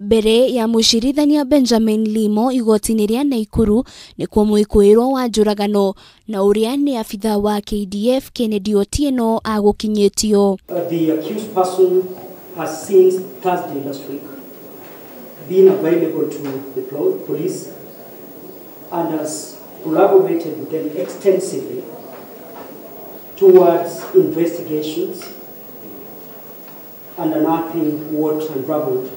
Mbere ya mũcirithania Benjamin Limo igoti-inĩ rĩa Naikuru nĩkuo mwĩkũĩrwo wa njũragano na ũrĩa nĩ abitha wa KDF Kennedy Otieno agũkinyĩtio. The accused person has since Thursday last week been available to the police and has collaborated with them extensively towards investigations and unearthing what unraveled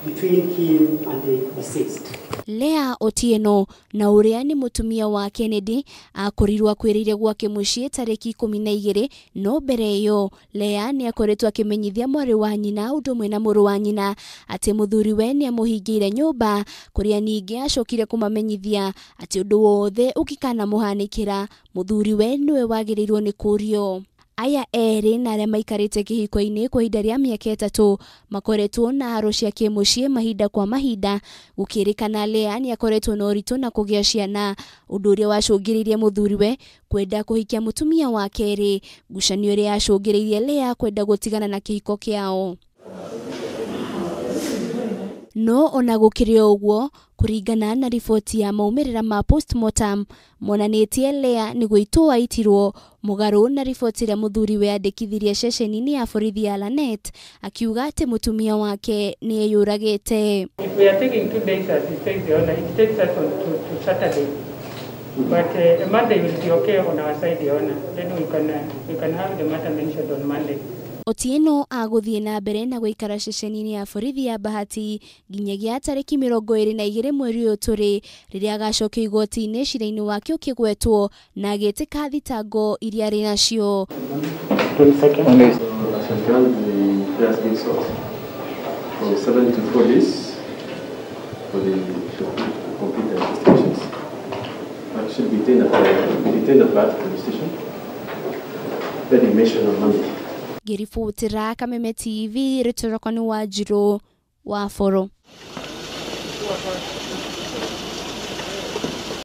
between him and the deceased. Lea Otieno na ũrĩa nĩ mũtumia wa Kennedy akorirwo akwĩrĩire gwake mũciĩ tarĩki 12 no mbere ĩyo Lea nĩ akoretwo akĩmenyithia mwarĩ wa nyina ũndũ ũmwe na mũrũ wa nyina atĩ mũthuriwe nĩ amũhingĩire nyũmba kũrĩa ningĩ acokire kũmamenyithia atĩ ũndũ wothe ũngĩkanamũhanĩkĩra mũthuriwe nĩwe wagĩrĩirwo nĩ kũrio. Aya erĩ na arĩa maikarĩte kĩhiko-inĩ kwa ihinda rĩa mĩaka 3 makoretwo na haro cia kĩmũciĩ mahinda kwa mahinda gũkĩrĩkana Lea nĩ akoretwo na ũritũ na kũgĩa ciana ũndũ ũrĩa wacũngĩrĩirie mũthuriwe kwenda kũhikia mũtumia wa kerĩ ngucanio ĩrĩa yacũngĩrĩirie Lea kwenda gũtigana na kĩhiko kĩao. No ona gũkĩrĩ ũguo kũringana na riboti ya maumĩrĩra ma postmortem monanĩtie Lea nĩ gũitwo aitirwo mũgarũ na riboti ĩrĩa mũthuriwe andĩkithirie ceceni-inĩ ya borithi ya Lanet akiuga atĩ mũtumia wake nĩ eyũragĩte. If we are taking 2 days as it says, Your Honor, it takes us on to Saturday. But Monday will be okay on our side, Your Honor. Then we can have the matter mentioned on Monday. Otieno agũthiĩ na mbere na gũikara ceceni-inĩ ya borithi ya Bahati nginyagia tarĩki 22 mweri ũyũ tũrĩ rĩrĩa agacokio igoti-inĩ cira-inĩ wake ũkĩgwetwo na agĩtĩka thitango iria arĩ nacio. Ngĩribotera Kameme TV rĩtwa rĩakwa nĩ Wanjirũ wa Boro.